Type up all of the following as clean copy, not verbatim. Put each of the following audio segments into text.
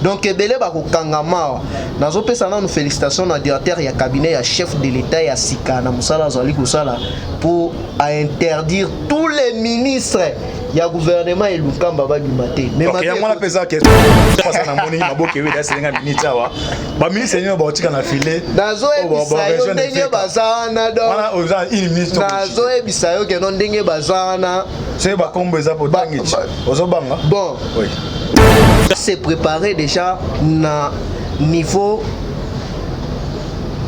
Donc ebele bakokangama awa. Nazopesa nanu félicitation na directeur ya cabinet ya chef de l'État ya sika na mosala azali kosala pour interdire tous les ministres ya gouvernement Elukamba babima te. Mais yango wana mpe eza question namoni maboke eweli aselenga minute awa, baministre nyonso baotika na filet. Nazoyebisa yo ndenge baza wana. Donc nazoyebisa yo keno ndenge baza wana. Soki bakombo eza potangi, ozobanga. Bon, oui. Se préparer déjà na niveau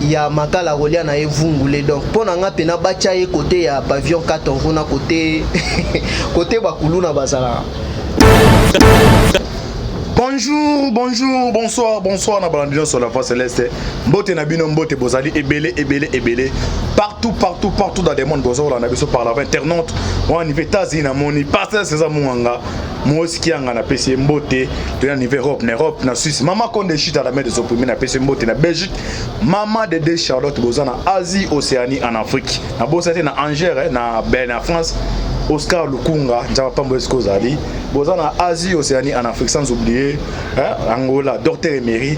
ya makala kolia na ye vungule. Donc mpo na nga mpena batya ye kote ya pavillon 4 kuna, kote bakuluna bazalaka. Bonjour, bonjour, bonsoir, bonsoir na balandi nyonso la Voix Céleste. Mbote na bino, mbote bozali ebele, ebele, ebele. Partout, partout, partout dans le monde, bozolanda biso par la voie internaute. Wana niveau États-Unis, namoni pasteur César Munganga. Moski yanga napesi ye mbote. Toya niveau Europe, na Europe, na Suisse. Mama Konde chute à la main des opprimés, napesi ye mbote na Belgique. Mama Dede Charlotte, boza na Asie, Océanie, en Afrique. Na bosa te na Angers, na Ben na France. Oscar Lukunga, Nzambe pambo esiko ozali. Boza na Asie, Océanie, en Afrique, sans oublier, hein, Angola, Docteur Emery,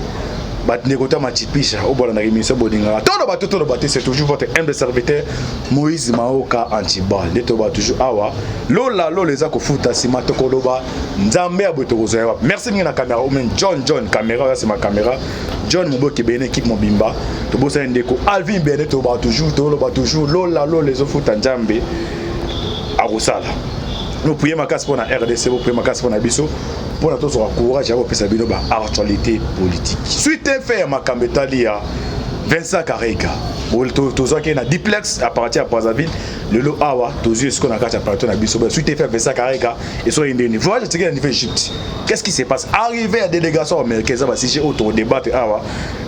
bandeko ta matipisha oyo bolandaka émission bolingaka. Toloba te, toloba te, c'est toujours votre humble serviteur Moïse Maoka Antibal nde toloba toujours awa. Lola lola eza kofuta nsima, tokoloba Nzambe ya boye tokozwa ya wapi? Merci mingi na caméra omen John John caméra oyo nsima caméra John Moboki bene équipe mobimba. Tobosani ndeko Alvin Bene. Toloba toujours, toloba toujours, lola lola ezofuta, Nzambe akosala. Boprier makasi mpo na RDC, boprier makasi mpo na biso, mpona tozwaka courage ya kopesa bino baactualité politique. Suite fait ya makambo etali ya Vincent Karega, tozwaki na duplex à partir ya Brazzaville. Lelo awa tozwi esiko na kati ya plateau na biso. Suite fait ya Vincent Karega esoki ndeni voyage etiki na niveau Égypte, qu'est-ce qui se passe? Arrivé ya délégation américaine, eza basujet oyo tokodébattre awa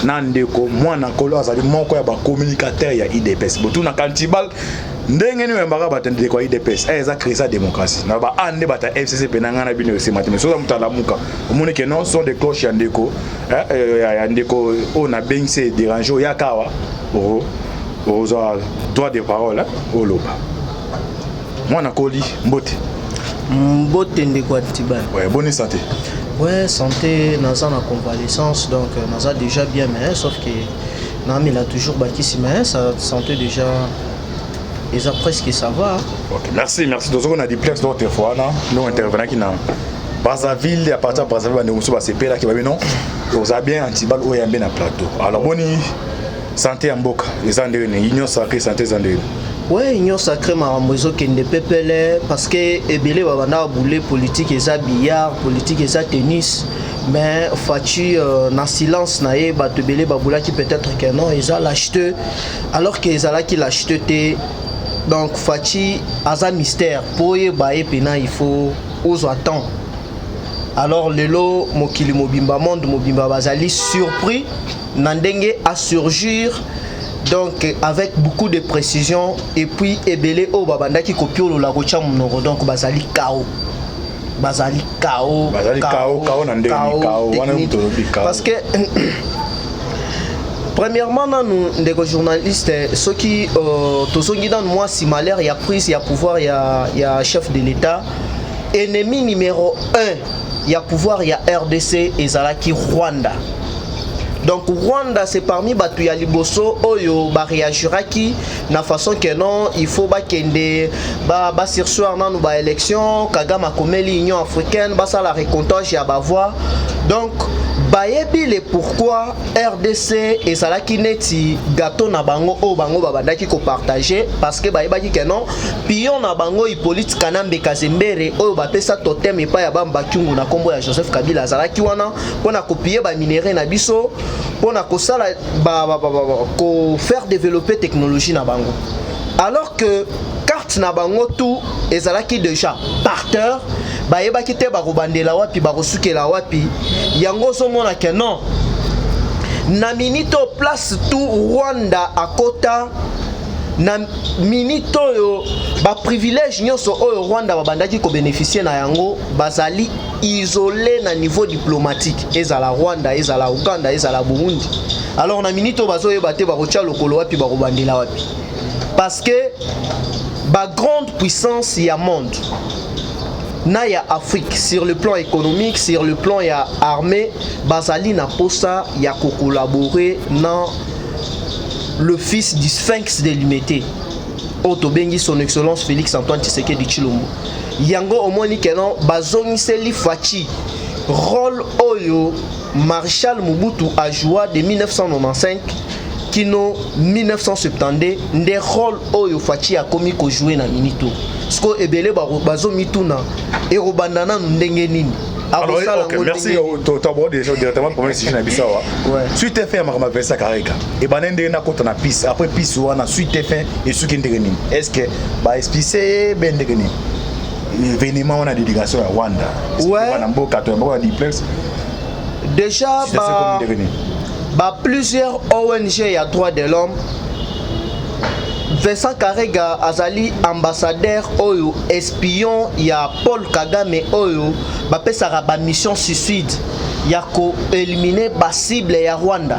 na ndeko mwana nkolo azali moko ya bacommunicateur ya UDPS. Botunaka Ntibal ndenge nini oyambaka bato ndeko ya UDPS. Eza crise ya démocratie na ba a nde bato ya FCC mpe na ngai na bino esema te. Mais soza moto alamuka, omoni ke non, son de cloche ya ndeko, ya ndeko oyo nabengisi dérange, oyaka awa, ozwa droit de parole, oloba. Mwana koli, mbote. Mbote, ndeko ya Tibal. Ouais, bonne santé? Ouais, santé, naza na convalescence, donc naza déjà bien, mais sauf que namela toujours bakisi, mais ça, santé déjà eza presque ça va. Ok, merci, merci. Tozoko na duplex donc fois wana ndongo intervenaki na Brazzaville. À partir ya Brazzaville, bandeko mosusu basepelaki, babi non, oza bien Antibal oyo yambe na plateau. Alors boni santé ya mboka eza ndenge nini? Union sacrée, santé eza ndenge nini? Ouais, union sacrée, makambo ezokende pepele, parce que ebele babanda babule politique eza billard, politique eza tennis, mais Fatshi na silence na ye, bato ebele babulaki peut-être que non, eza lâcheté, alors que ezalaki lâcheté te. Donc Fatshi aza mystère. Mpo oyeba ye mpena, il faut ozwa temps. Alors lelo mokili mobimba, monde mobimba bazali surpris na ndenge asurgir, donc avec beaucoup de précision. Et puis ebele oyo babandaki kopiolola, kotya monoko, donc bazali kao, bazali kao. Bazali kao, kao na ndenge nini? Kao wana tolobi kao. Parce que premièrement nanu, ndeko journaliste, soki tozongi nanu mwa nsima, l'heure ya prise ya pouvoir ya chef de l'État, ennemi numéro 1 ya pouvoir ya RDC ezalaki Rwanda. Donc Rwanda, c'est parmi bato ya liboso oyo baréagiraki na façon que non, il faut bakende basurseoir nanu baélection. Kagame akomeli Union africaine basala recomptage ya bavoix. Donc bayebi le pourquoi RDC ezalaki neti gâteau na bango oyo bango babandaki kopartage, parce que bayebaki ke non, pion na bango Hippolyte Kanambe Kazembere oyo bapesa totem epai ya Bamba Kyungu na nkombo ya Joseph Kabila, azalaki wana mpona kopiller baminerais na biso, mpona kosala kofaire développer technologie na bango, alors que carte na bango tout ezalaki déjà par terre. Bayebaki te bakobandela wapi, bakosukela wapi. Yango ozomona ke non, na minute oyo, place tout Rwanda akota na minute oyo, baprivilège nyonso oyo Rwanda babandaki kobénéficie na yango, bazali isolé na niveau diplomatique, ezala Rwanda, ezala Uganda, ezala Burundi. Alors na minute oyo bazoyeba te bakotia lokolo wapi, bakobandela wapi, parce que bagrande puissance ya monde Na ya Afrique, sur le plan économique, sur le plan ya armée, bazali na posa ya kocollaborer na le fils du sphinx de Limete oyo tobengi Son Excellence Félix Antoine Tshisekedi Tshilombo. Yango omoni que non, bazongiseli Fatshi rôle oyo Maréchal Mobutu ajoua de 1995 kino 1972. Nde rôle oyo Fatshi akomi kojouer na minute oyo. Siko ebele bazomituna ekobanda nanu ndenge nini. Alors, ok, merci. Tu déjà directement premier sujet na biso awa. Suite fin ya makambo ya Vincent Karega ebanda ndenge nakota na piste, après piste wana, suite fin esuki ndenge nini? Est ce que baexpliquer ye be ndenge nini événement wana, délégation ya Rwanda na mboka to ya mboka ya duplex? Déjà ba plusieurs ONG ya droit de l'homme, Vincent Karega azali ambassadeur oyo espion ya Paul Kagame, oyo bapesaka bamission suicide ya koéliminer bacible ya Rwanda,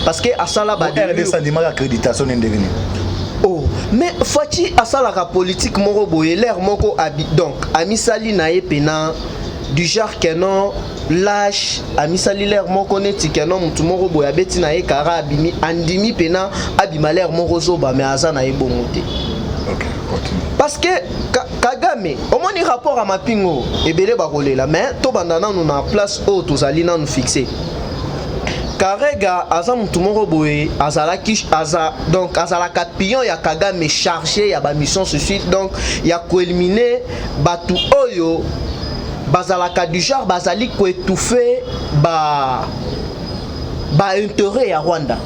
parce que asala RDC andimaka accréditation ndenge nini? Oh, mais Fatshi asalaka politique moko boye, l'air moko abi, donc amisali na ye pena du genre que non, lâche, amisali l'air moko neti que non, motu moko boye abeti na ye kara, abimi, andimi pena abima l'air moko zoba, mais aza na ye bongo te. Continue. Parce que Kagame, omoni rapport ya mapingo, ebele bakolela, mais tobanda nanu na place oyo tozali nanu fixe. Karega aza motu moko boye azalaki aza, donc azalaka pion ya Kagame, chargé ya bamission suicide, donc ya koéliminer bato oyo bazalaka du genre bazali koétouffer ba intérêt ya Rwanda.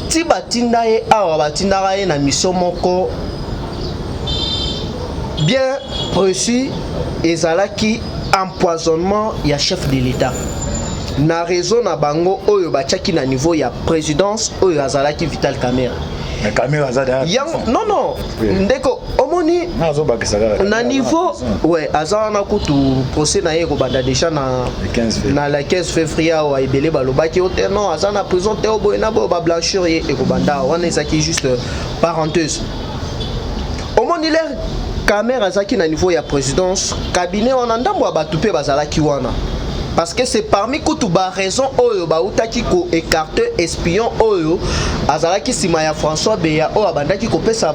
Ti batinda ye awa, batindaka ye na mission moko bien précis, ezalaki empoisonnement ya chef de l'État na réseau na bango oyo batiaki na niveau ya présidence, oyo azalaki Vital Kamerhe. Mais Kamerhe aza derrière. Yango non. Oui. Ndeko, omoni Nazobakisa kaka. Na niveau, ouais, aza wana kutu, procès na ye ekobanda déjà na Le 15 février. Na la 15 février awa. Ebele balobaki o te, non, aza na prison te, o boye na boye, bablanchir ye, ekobanda awa. Wana ezalaki juste parenthèse. Omoni, l'heure Kamerhe azalaki na niveau ya présidence, cabinet wana, ndambo ya bato mpe bazalaki wana, parce que c'est parmi kutu baraison oyo bautaki koécarter espion oyo azalaki nsima ya François Beya, oyo abandaki kopesa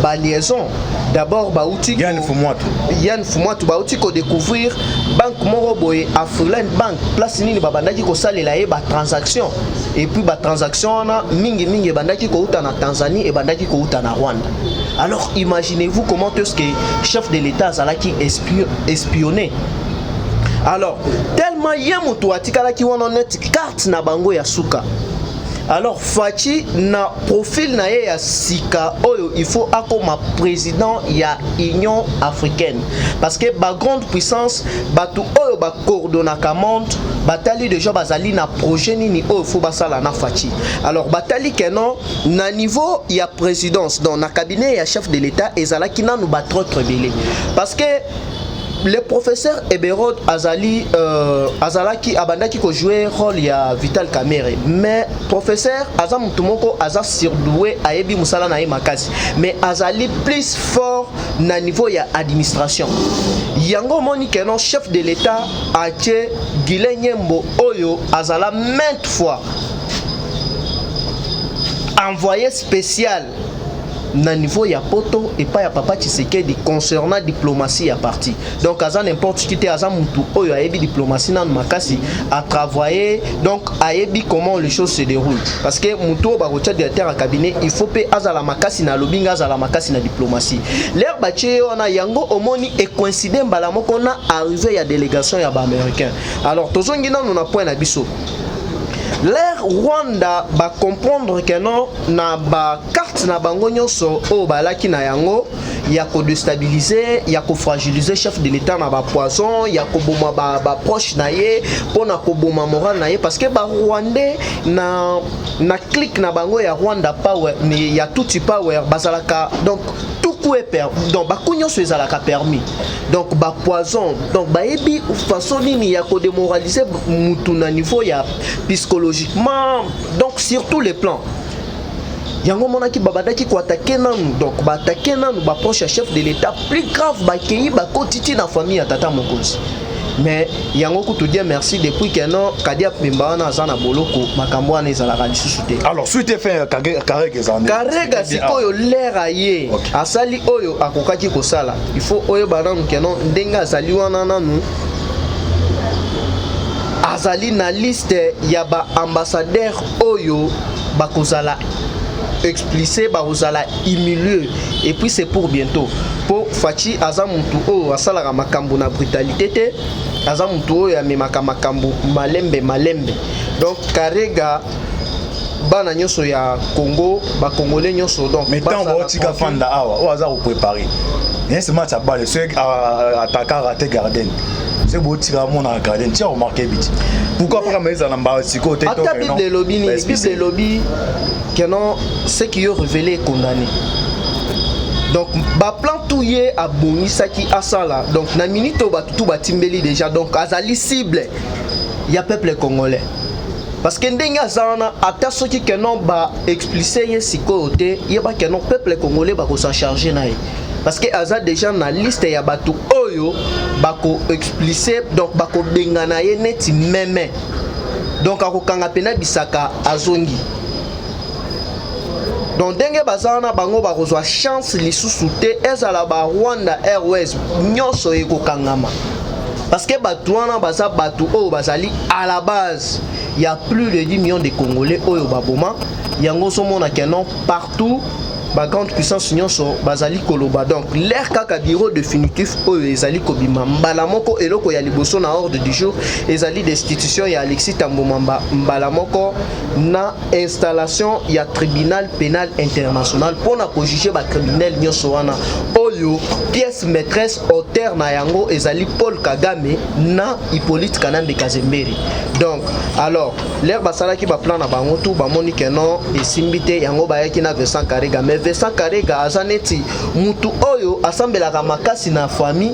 baliaison ba d'abord bauti Yann Fumwatu. Yann Fumwatu. Bauti kodécouvrir banque moko boye, Afriland Bank, place nini babandaki kosalela ye batransaction. Et puis batransaction wana mingimingi ebandaki kouta na Tanzanie, ebandaki kouta na Rwanda. Alors imaginez-vous comment est-ce que chef de l'État azalaki espionné. Alors tellement ye moto atikalaki wana neti carte na bango ya suka. Alors Fatshi, na profil na ye ya sika oyo, il faut akoma président ya Union africaine, parce que bagrande puissance, bato oyo bacoordonnaka monde, batali déjà bazali na projet nini oyo faut basala na Fatshi. Alors batali que non, na niveau ya présidence, donc na cabinet ya chef de l'État, ezalaki nanu batraître ebele, parce que le professeur Eberod azali azalaki, abandaki kojouer rôle ya Vital Kamerhe. Mais professeur aza motu moko aza surdoué, ayebi mosala na ye makasi, mais azali plus fort na niveau ya administration. Yango omoni que non, chef de l'État atie Guylain Nyembo, oyo azala maintes fois envoyé spécial na niveau ya Poto epai ya papa Tshisekedi concernant diplomatie ya parti. Donc aza n'importe qui te, aza mutu oyo ayebi diplomatie nanu makasi, atravailler, donc ayebi comment les choses se déroulent, parce que mutu oyo bakotia directeur ya cabinet, il faut mpe azala makasi na lobinga, azala makasi na diplomatie. L'heure batie ye wana, yango omoni ecoïncide mbala moko na arrivée ya délégation ya baaméricain. Alors tozongi nanu na point na biso. L'heure Rwanda bacomprendre que non, na bacarte na bango nyonso oyo balaki na yango ya kodéstabiliser, ya kofragiliser chef de l'État na bapoison, ya koboma baproche ba na ye, mpona koboma moral na ye, parce que barwandais na clique na bango ya Rwanda Power, ya Tutsi Power, bazalaka, donc tout coup est permis, donc bacoup nyonso ezalaka permis, donc bapoison, donc bayebi façon nini ya kodémoraliser mutu na niveau ya psychologiquement, donc sur tous les plans. Yango omonaki babandaki koattaquer nanu, donc baattaquer nanu baproche ya chef de l'État. Plus grave, bakei bakoti ti na famille ya tata mokonzi. Mais yango kutu, Dieu merci, depuis que non Kadia Pemba wana aza na boloko, makambo wana ezalaka lisusu te. Alors, suite fin, Karega ezala? Karega sikoyo, lere aye asali oyo akokaki kosala. Il faut oyeba nanu que non, ndenge azali wana, nanu azali na liste ya baambassadeur oyo bakozala expulsé, bakozala humilié. Et puis c'est pour bientôt, mpo Fatshi aza mutu oyo asalaka makambo na brutalité te, aza mutu oyo amemaka makambo malembe malembe. Donc Karega, bana nyonso ya Congo, bacongolais nyonso, donc Mais ntango baotika fanda awa, oyo aza kopréparer nesi match ya bale, soki ataka rate gardien, soki botika mona gardien tia remarquer but, pourquoi paka ma ezala na mbala sikoyo te? Ata Bible elobi nini? Bible elobi que non, ce qui est révélé est condamné. Donc baplan tout ye abongisaki asala, donc na minute oyo bato tu batimbeli déjà. Donc azali cible ya peuple congolais, parce que ndenge aza wana, ata soki que non baexpulser ye sikoyo te, yeba que non, peuple congolais bakosa charge na ye, parce que aza déjà na liste ya bato oyo bakoexpulser. Donc bakobengana ye neti meme, donc akokanga mpena bisaka azongi. Donc ndenge baza wana, bango bakozwa chance lisusu te. Ezala ba Rwanda Airways, nyonso ekokangama, parce que bato wana baza bato oyo bazali à la base ya plus de 10 millions de Congolais oyo baboma. Yango ozomona que non, partout bagrande puissance nyonso bazali koloba. Donc l'heure kaka bureau définitif oyo ezali kobima, mbala moko eloko ya liboso na ordre du jour ezali destitution ya Alexis Thambwe Mwamba, mbala moko na installation ya Tribunal pénal international mpona kojuger bacriminel nyonso wana oyo pièce maîtresse, auteur na yango ezali Paul Kagame na Hippolyte Kanambe Kazemberi. Donc alors, l'heure basalaki baplan na bango tu, bamoni que non, esimbi te. Yango bayaki na Vincent Karega. Mais Vincent Karega aza neti mutu oyo asambelaka makasi na famille,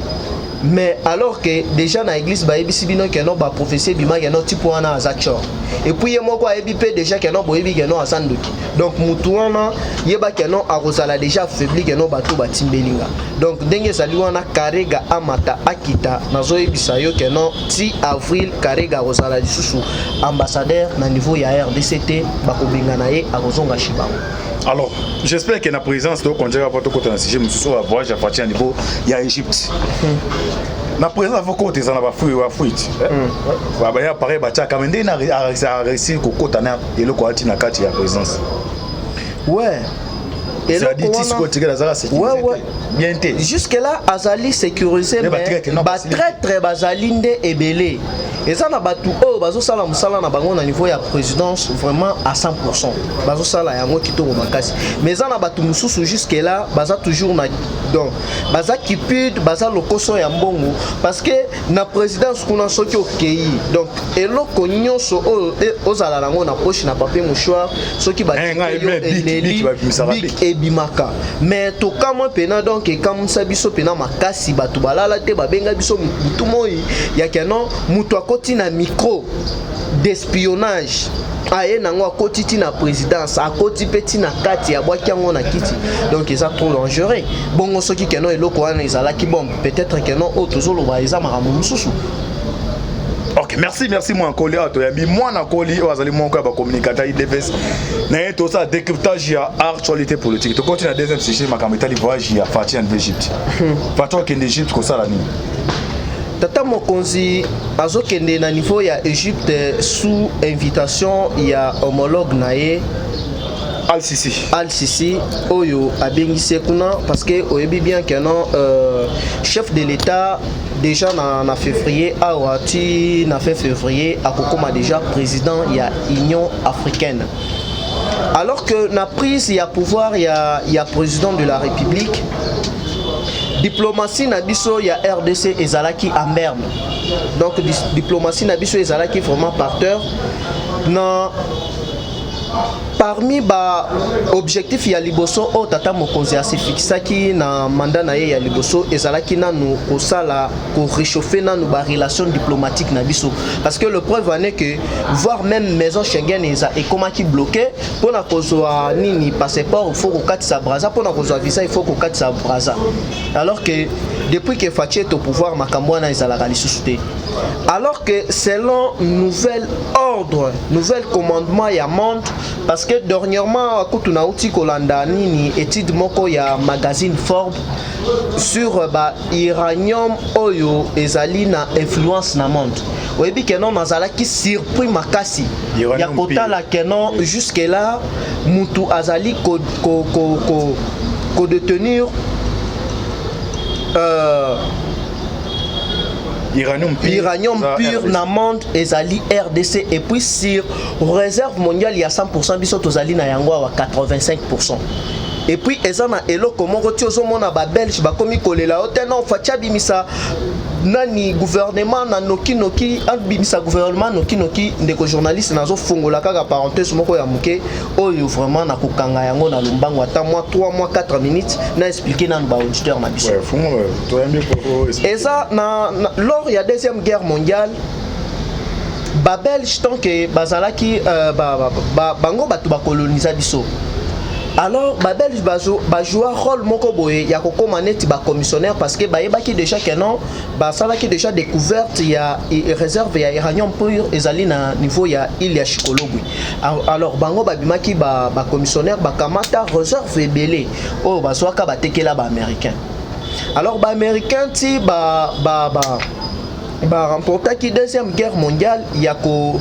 mais alors que déjà na église bayebisi bino que non, baprophétie ebima que non, type wana aza tchor. Et puis ye moko ayebi mpe déjà que non, boyebi que non, aza ndoki. Donc mutu wana, yeba que non, akozala déjà affaibli, que non, bato batimbeli nga. Donc ndenge ezali wana, Karega amata akita, nazoyebisa yo que non, ti avril Karega akozala lisusu ambassadeur na niveau ya RDC te. Bakobengana ye, akozonga chez bango. Alors, j'espère que na présidence tokonjaka po tokota na sujet mosusu oyo ya voyage ya Fatshi na niveau ya Égypte. Na présidence afo kota, eza na bafuite, baya appareil batiaka, me ndenge aréussir kokota na eloko ati na kati ya présidence? Ouais. C'est-à-dire ti sikoyo tikela azaka sécurité bien te? Jusque là azali sécurisé, mais batraître bazali nde ebele. Eza na bato oyo bazosala mosala na bango na niveau ya présidence vraiment à 100, bazosala yango kitoko makasi. Mais eza na bato mosusu, jusque là baza toujours na, donc baza cupide, baza lokoso ya mbongo, parce que na présidence kuna, soki okei, donc eloko nyonso oyo ozala nango na poche, na papier mouchoir, soki eleli, bic ebimaka. Mais tokamwa mpena, donc ekamwisa biso mpena makasi. Bato balala te, babenga biso butu moi ya que non, moto akoti na micro d'espionnage, aye nango, akoti ti na présidence, akoti mpe ti na kati, abwaki yango na kiti. Donc eza trop dangereux. Bongo soki que non, eloko wana ezalaki bombe, peut-être que non, oyo tozoloba eza makambo mosusu. Ok, merci, merci. Mwana Koli awa, toyambi mwana Koli oyo azali moko ya bacommunicateur UDPS na ye. Tosala décryptage ya actualité politique. Tokoti na deuxième sujet, makambo etali voyage ya Fatshi na Égypte. Fatshi akende Égypte kosala nini? Tata mokonzi azokende na niveau ya Égypte sous invitation ya homologue na ye. Al-Sisi. Al-Sisi oyo abengisi ye kuna, parce que oyebi bien que non, chef de l'État déjà na février awa, ti na fin février akokoma déjà président ya Union africaine. Alors que na prise ya pouvoir ya président de la République, diplomatie na biso ya RDC ezalaki en berne. Donc diplomatie na biso ezalaki vraiment par terre. Na Parmi ba objectif ya liboso oyo tata mokonzi asefikisaki na mandat na ye ya liboso, ezalaki nanu kosala koréchauffer nanu barelation diplomatique na biso, parce que le preuve en est que voire même maison Schengen eza ekomaki bloqué. Mpona kozwa nini, passeport, il faut kokatisa Braza. Mpona kozwa visa, il faut kokatisa Braza, alors que depuis que Fatshi est au pouvoir, makambo wana ezalaka lisusu te. Alors que selon nouvel ordre, nouvel commandement ya monde, parce que dernièrement kutu nauti kolanda nini, étude moko ya magazine Forbes sur ba uranium oyo ezali na influence na monde. Oyebi ke non, nazalaki surpris makasi ya kotala ke non, jusque là mutu azali ko détenir uranium pur. Uranium pur na monde ezali RDC. Et puis sur réserve mondiale ya 100%, biso tozali na yango awa 85. Et puis eza na eloko moko ti ozomona babelge bakomi kolela yo te. Non, Fatshi abimisa nani, gouvernement na nokinoki, abimisa gouvernement nokinoki. Ndeko journaliste, nazofongola kaka parenthèse moko ya moke oyo vraiment nakokanga yango na lombango, ata mwa 3 mois 4 minutes, na expliquer nanu baauditeur na biso. Eza na lors ya Deuxième Guerre mondiale, babelge, tant que bazalaki bango bato bakoloniza biso, alors babelge bajoua rôle moko boye ya kokóma neti bacommissionnaire, parce que bayebaki déjà ke non, basalaki déjà découverte ya réserve ya uranium pur ezali na niveau ya île ya Shinkolobwe. Alors bango babimaki bacommissionnaire, bakamata réserve ebele oyo bazwaka, batekela baaméricain. Alors baaméricain ti baremportaki Deuxième Guerre mondiale ya ko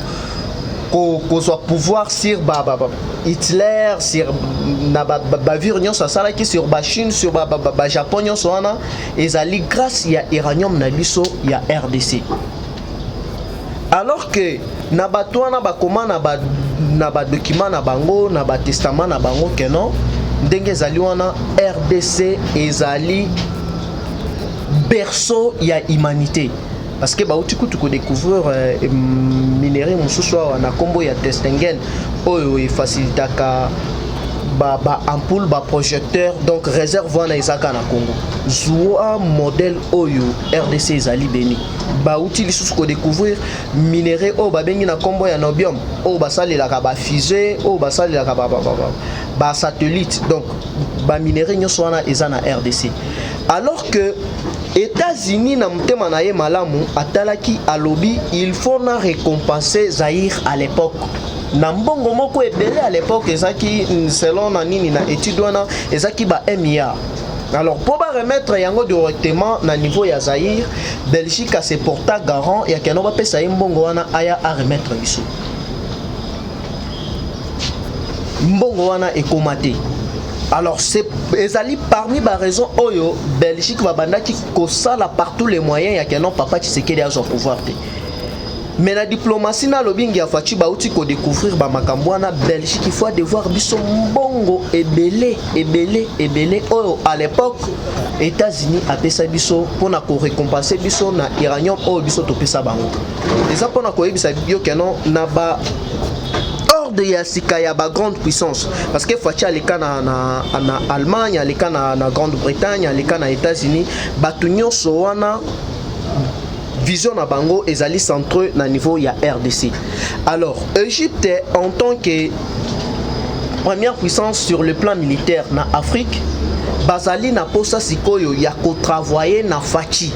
kozwa pouvoir sur ba Hitler, sur na bavire ba nyonso asalaki sur bachine, sur bajapon, nyonso wana ezali grâce ya uranium na biso ya RDC. Alors que na bato wana bakoma na badocument na bango, na batestament na bango, ke non, ndenge ezali wana, RDC ezali berceau ya humanité, parce que bauti kutu kodécouvrir minerai mosusu awa na nkombo ya tungstène oyo efacilitaka baampoule, ba baprojecteur. Donc réserve wana ezaka na Congo. Zwa modèle oyo RDC ezali beni. Bauti lisusu kodécouvrir minerai oyo babengi na nkombo ya niobium, oyo basalelaka bafusée, oyo basalelaka basatellite. Donc baminerai nyonso wana eza na RDC. Alors que États-Unis, na motema na ye malamu, atalaki, alobi il faut na récompenser Zaïre à l'époque na mbongo moko ebele. À l'époque ezaki, selon na nini, na étude wana, ezaki ba 1 milliard. Alors mpo baremettre yango directement na niveau ya Zaïre, Belgique ase porta garant ya keno bapesa ye mbongo wana, aya aremettre biso mbongo wana. Ekóma te. Alors c'est ezali parmi baraison oyo Belgique babandaki kosala par tous les moyens ya keno papa Tshisekedi azwa pouvoir te. Mais na diplomatie, na lobingi ya Fatshi, bauti kodécouvrir bamakambo wana, Belgique il faut devoir biso mbongo ebele ebele ebele oyo à l'époque États-Unis apesa biso mpona korécompense biso na uranium oyo biso topesa bango. Eza mpona koyebisa yo keno na ba ordre ya sika ya bagrande puissance, parce que Fatshi aleka na Allemagne, aleka na Grande-Bretagne, aleka na États-Unis. Bato nyonso wana, vision na bango ezali centré na niveau ya RDC. Alors Égypte, en tant que première puissance sur le plan militaire na Afrique, bazali na posa sikoyo ya kotravailler na Fatshi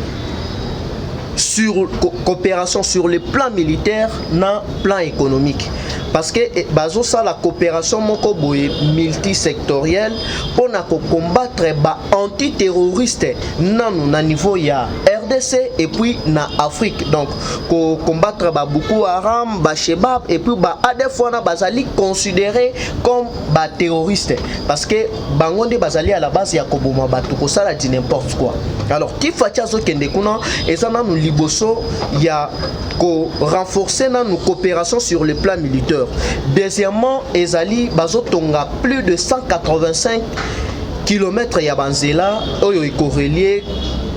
sur coopération sur le plan militaire na plan économique, parce que bazosala coopération moko boye multisectorielle mpona kocombattre ba-antiterroriste nanu na niveau ya RDC et puis na Afrique. Donc kocombattre ba Boko Haram, ba Shebab et puis ba ADF wana bazali considéré comme baterroriste, parce que bango nde bazali à la base ya koboma bato, kosala du n'importe quoi. Alors ti Fatshi azokende kuna, eza nanu liboso ya ko renforcer nanu coopération sur le plan militaire. Deuxièmement, ezali bazotonga plus de 185 km ya banzela oyo ekorelier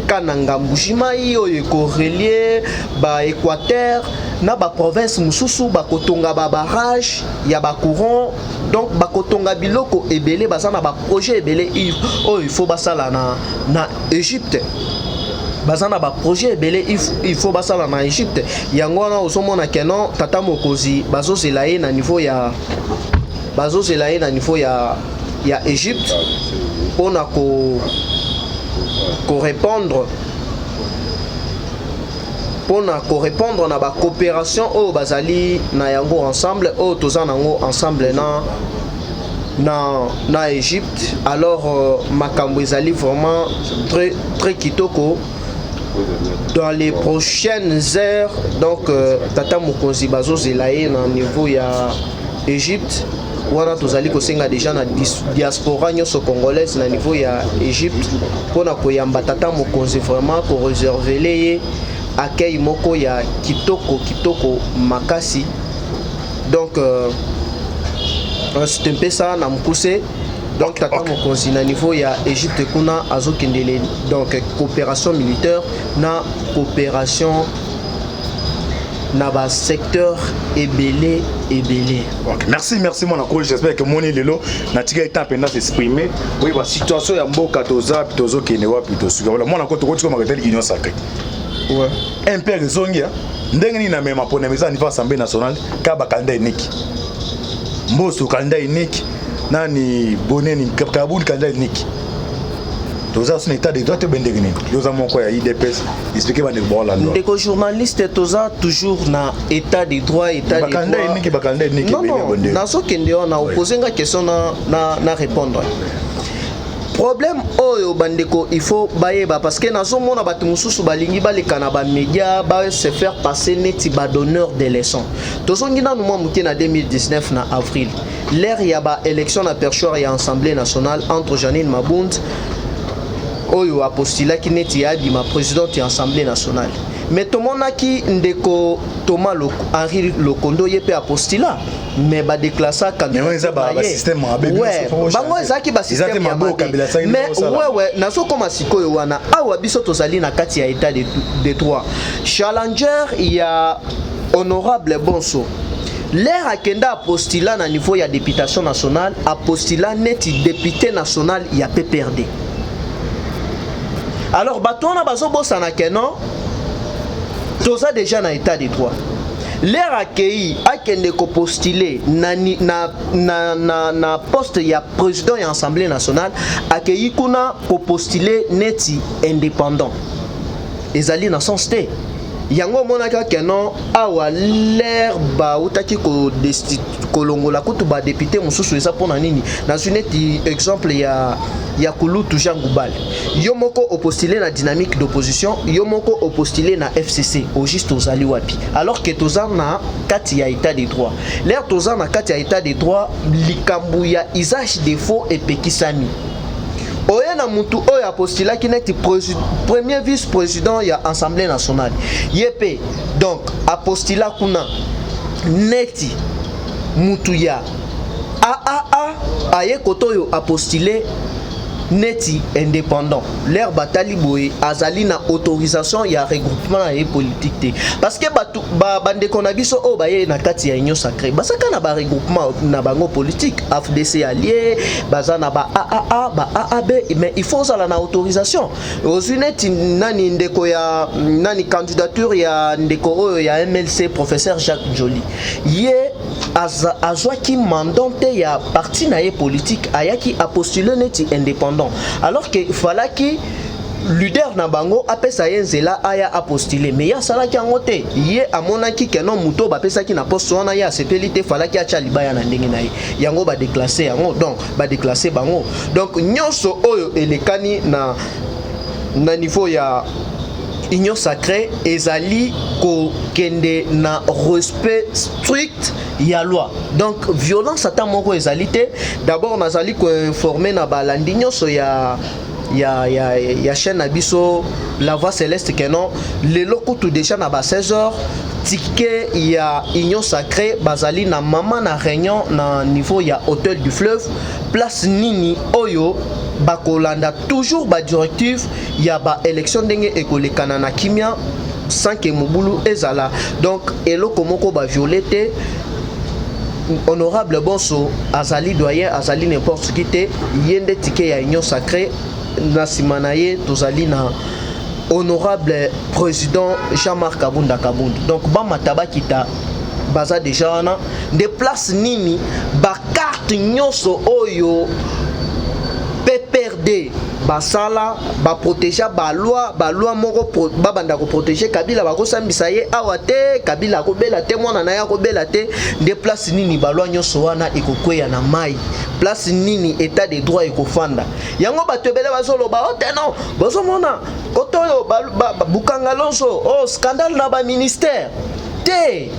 Kananga, Mbujimai, oyo ekorelier baéquateur. Na baprovince mosusu bakotonga babarrage ya bacourant, donc bakotonga biloko ebele. Baza na baprojet ebele oyo il faut basala na Égypte. Baza na baprojet ebele il faut basala na Égypte. Yango wana ozomona que non, tata mokonzi bazozela ye na niveau ya, bazozela ye na niveau ya Égypte mpona korépondre, mpona korépondre na bacoopération oyo bazali na yango ensemble, oyo toza nango ensemble na Égypte. Alors makambo ezali vraiment très très kitoko. Dans les prochaines heures, donc tata mokonzi bazozela ye na niveau ya Égypte wana. Tozali kosenga déjà na diaspora nyonso congolaise na niveau ya Égypte mpona koyamba tata mokonzi, vraiment koréserver ye accueil moko ya kitoko kitoko makasi. Donc c'est un peu ça na mokuse. Donc tata mokonzi na niveau ya Égypte kuna azokendele, donc coopération militaire na coopération na basecteur ebele ebele. Ok, merci, merci mwana koli. J'espère que moni lelo natika temps mpenza s'exprimer. Oyeba situation ya mboka, toza tozokende wapi, tosuka. Wala mwana ko tokotika makateli Union sacrée. MPR ezongi ya ndenge nini? Na mema mpona eza niveau Assemblée nationale kaka bacandidat unique. Mboso candidat unique, nani boneni Kabund candidat unique. Toza so na état de droit te? Bendenge nini? Yoza moko ya UDPS, explique bandeko baolanda. Ndeko journaliste, toza toujours na état de droit, état de Bacandidat droit. unique, bacandidat unique. Non, Ebele non, bondeko. Nazokende wana, opose nga question na répondre. Problème oyo bandeko il faut bayeba, parce que nazomona bato mosusu balingi baleka na bamédia, ba se faire passer neti badonneur de leçon. Tozongi nanu mwa moke na 2019, na avril, l'heure ya baélection na perchoir ya Assemblée nationale entre Janine Mabund oyo apostulaki neti ya abima présidente ya Assemblée nationale, mais tomonaki ndeko Thomas Henri Lokondo, ye mpe apostula, mais badéclassa. Mais wana eza basystème mabe, biso faut Bango changer. ezalaki Eza te basystème ya mabe mabe. okabila asalaki Mais osala. wewe, nazokoma sikoyo wana. Awa biso tozali na kati ya état de droit. Challenger ya honorable Bonso, l'heure akenda apostula na niveau ya députation nationale, apostula neti député national ya PPRD. Alors bato wana bazobosana que non, toza déjà na état de droit. L'heure akei akende kopostule na poste ya président ya Assemblée nationale, akei kuna kopostule neti indépendant. Ezali na sens te. Yango omonaki que non, awa l'heure bautaki kolongola kutu badéputé mosusu, eza mpona nini? Nazwi neti exemple ya kulutu Jean Goubald. Yo moko opostule na dynamique d'opposition, yo moko opostule na FCC. Au juste ozali wapi, alors que toza na kati ya état de droit? L'heure toza na kati ya état de droit, likambo ya usage de faux epekisami. Oye na mutu oyo apostulaki neti premier vice président ya Assemblée nationale, ye mpe donc apostula kuna neti mutu ya AAA, aye kote oyo apostule neti indépendant. L'heure batali boye, azali na autorisation ya regroupement na ye politique te, parce que bato bandeko na biso oyo baye na kati ya Union sacrée bazaka na baregroupement na bango politique, AFDC allié, baza na ba AAA, ba AAB, mais il faut ozala na autorisation. Ozwi neti nani, ndeko ya nani, candidature ya ndeko oyo ya MLC, professeur Jacques Njoli, ye azwaki mandat te ya parti na ye politique, ayaki apostule neti indépendant, alors que falaki leader na bango apesa ye nzela aya apostule. Mais ye asalaki yango te. Ye amonaki que non, moto bapesaki na poste wana, ye asepeli te, falaki atya libaya na ndenge na ye. Yango badéclasse yango, donc badéclasse bango. Donc nyonso oyo elekani na niveau ya Union sacrée ezali kokende na respect strict ya loi. Donc violence ata moko ezali te. D'abord nazali koinforme na balandi nyonso ya chaîne na biso La Voix Céleste que non, lelo kutu déjà na ba 16 heures, ticket ya Union sacrée bazali na mama na réunion na niveau ya Hôtel du Fleuve, place nini oyo bakolanda toujours badirective ya baélection ndenge ekolekana na kimia. Sans que mobulu ezala, donc eloko moko baviole te. Honorable Bonso azali doyen, azali n'importe qui te. Ye nde ticket ya Union sacrée. Na nsima na ye tozali na honorable président Jean-Marc Kabunda Kabund. Donc bamata bakita, baza déjà wana. Nde place nini bacarte nyonso oyo PPRD basala, baprotéger baloi, baloi moko babanda koprotéger Kabila, bakosambisa ye awa te, Kabila akobela te, mwana na ye akobela te. Nde place nini baloi nyonso wana ekokweya na mai? Place nini état de droit ekofanda? Yango bato ebele bazoloba o te non, bozomona kote oyo Bukanga Lonso, o scandale na baministère te.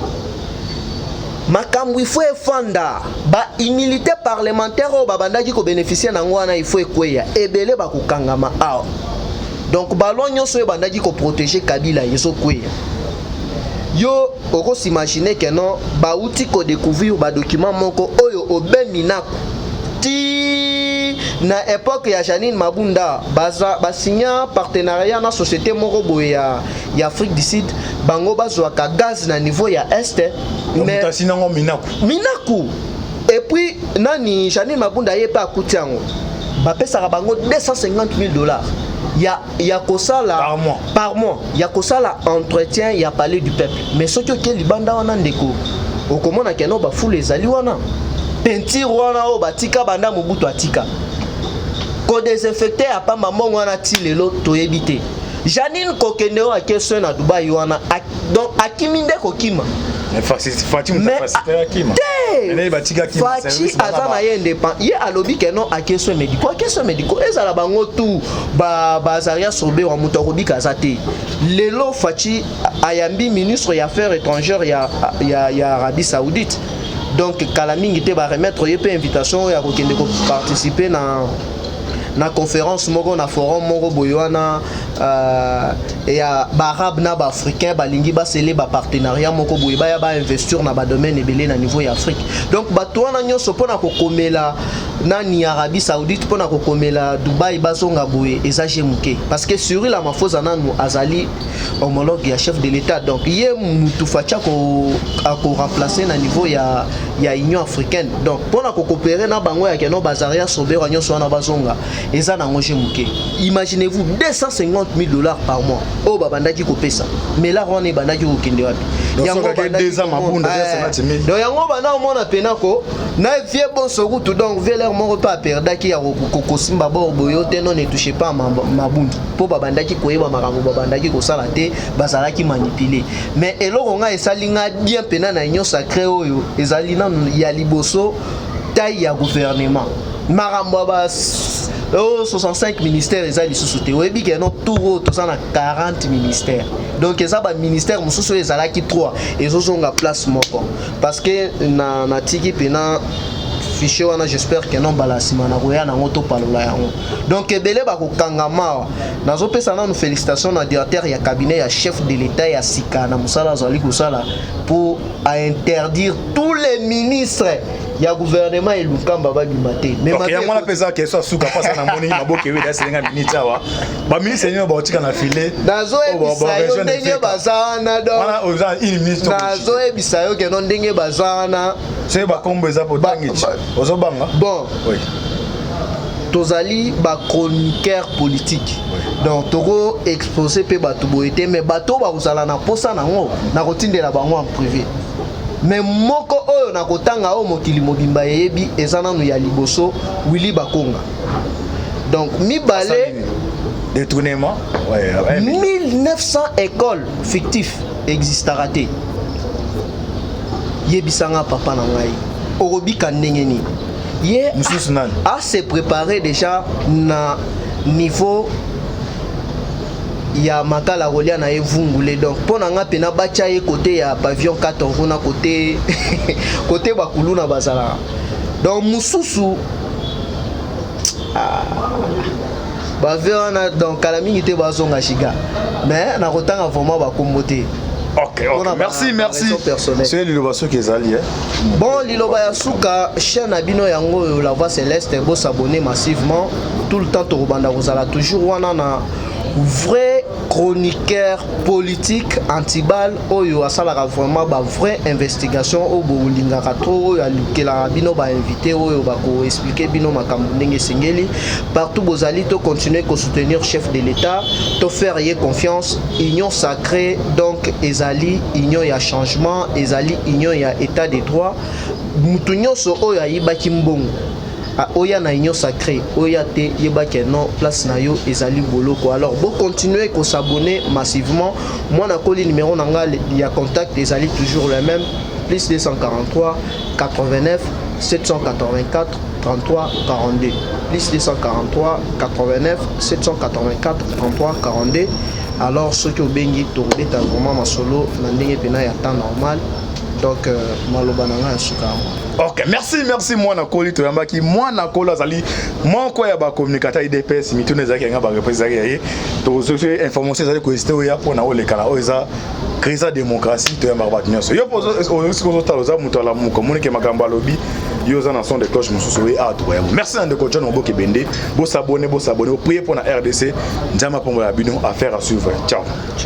Makambo ifo efanda, baimmunité parlementaire oyo babandaki kobénéficier nango wana ifo ekweya. Ebele bakokangama awa. Donc baloi nyonso oyo ebandaki koprotéger Kabila ezokweya. Yo okos'imaginer que non, bauti kodécouvrir badocument moko oyo obemi nako ti na époque ya Janine Mabunda, baza basinya partenariat na société moko boye ya Afrique du Sud, bango bazwaka gaz na niveau ya Est. Mais nango Minaku. Minaku. Et puis nani, Janine Mabunda, ye mpe akuti yango, bapesaka bango 250 000 $ ya kosala par mois. Par mois, ya kosala entretien ya Palais du Peuple. Mais soki oke libanda wana, ndeko, okomona que non, bafulu ezali wana, peinture wana oyo batika banda Mobutu atika, kodésinfecter ya pamba, mbongo wana ti lelo toyebi te. Janine kokende oyo ake soin na Dubai wana, donc akimi nde kokima. Te, Fatshi aza na ye indépendant. Ye alobi que non, ake soin médicaux, ake soin médicaux. Ezala bango tu bazaria sobewa, moto akobika aza te. Lelo Fatshi ayambi ministre ya Affaires étrangères ya Arabie Saoudite. Donc kala mingi te baremettre ye mpe invitation oyo akokende koparticiper na conférence moko, na forum moko boye wana ya baarabe na baafricain. Balingi basele bapartenariat moko boye, baya bainvestir na badomaine ebele na niveau ya Afrique. Donc bato wana nyonso mpona kokomela nani, Arabie Saoudite, mpona kokomela Dubai, bazonga boye, eza je moke, parce que Cyril Ramaphosa nanu azali homologue ya chef de l'État. Donc ye mutu Fatshi akoremplace na niveau ya Union africaine. Donc mpona kocoopérer na bango ya que non, bazaria sobera nyonso wana bazonga, eza nango je moke. Imaginez-vous, 250 000 $ par mois oyo babandaki kopesa, mais lar wana ebandaki kokende wapi? Donc yango banda omona pena ko na vieux Bonso kutu. Donc vieux lere moko mpe aperdaki ya kosimba bor boyo te, non, ne touche pas Mabunda, mpo babandaki koyeba makambo babandaki kosala te, bazalaki manipulé. Mais eloko ngai esali nga bien mpena na Union sacrée oyo ezali nanu ya liboso, taille ya gouvernement. Makambo ya ba oyo 65 ministère eza lisusu te. Oyebi que non, tour oyo toza na 40 ministère. Donc eza baministère mosusu oyo ezalaki 3 ezozonga place moko, parce que na natiki mpena fichier wana. J'espère que non, mbala nsima na koya nango topalola yango. Donc ebele bakokangama awa. Nazopesa nanu félicitation na directeur ya cabinet ya chef de l'État ya sika na mosala azali kosala pour ainterdire tous les ministres ya gouvernement Elukamba babima te. Yango wana mpe eza question ya suka mpasa namoni maboke eweli aselenga minute awa. Baministre nini baotika na file? Nazoyebisa yo ndenge baza wana. Donc nazoyebisa yo que non, ndenge baza wana. Soki bakombo eza potangi, ozobanga. Bon, tozali bachroniqueur politique, donc toko expose mpe bato boye te. Mais bato oyo bakozala na posa nango, nakotindela bango en privé. Mais moko oyo nakotanga, oyo mokili mobimba eyebi, eza nanu ya liboso Willy Bakonga. Donc mibale, détournement. 1900 écoles fictif existaka te. Yebisanga, papa na ngai, okobika ndenge nini? Ye mosusu nani? Ase préparé déjà na niveau ya makala kolia na ye vungule. Donc mpo na nga mpena batya ye kote ya pavillon 4 kuna, kote bakuluna bazalaka. Donc mosusu, ah, bave wana. Donc kala mingi te bazonga shiga, mais nakotanga vraiment bakombo te. Ok, merci, merci. Soki liloba soki ezali. Bon, liloba ya suka, chaîne na bino yango oyo, La Voix Céleste, bosabonner massivement. Tout le temps tokobanda kozala toujours wana na vrai. Chroniqueur politique antibal oyo asalaka vraiment ba vraie investigation oyo bolingaka trop, oyo alukelaka bino bainvité oyo bakoexpliquer bino makambo ndenge esengeli. Partout bozali, to continuer kosoutenir chef de l'État, to faire ye confiance. Union sacrée donc ezali union ya changement, ezali union ya état de droit. Mutu nyonso oyo ayibaki mbongo oya na union sacrée, oya te, yebaki non, place na yo ezali boloko. Alors bocontinue kos'abonner massivement. Mwana koli, numéro na nga ya contact ezali toujours le même: plus 243 89 784 33 42, plus 243 89 784 33 42. Alors soki obengi, tokobeta vraiment masolo na ndenge mpena ya temps normal. Donc maloba na ngai ya suka yango. Ok, merci, merci mwana koli. Toyambaki mwana koli, azali moko ya bacommunicateur UDPS. Mituna ezalaki yanga, baréponse ezalaki ya ye. Tozoki information ezali koexiste oya mpona olekana. Oyo eza crise ya démocratie, toyambaka bato nyonso. Yo mpo osiki ozotala, oza moto alamuka, omonike makambo alobi, yo oza na son de cloche mosusu oye awa, tokoyamba. Merci na ndeko John Moboke Bende. Bos'abonner, bos'abonner, oprier mpo na RDC. Nzambe apombola bino. Affaire à suivre, ciao. Ciao.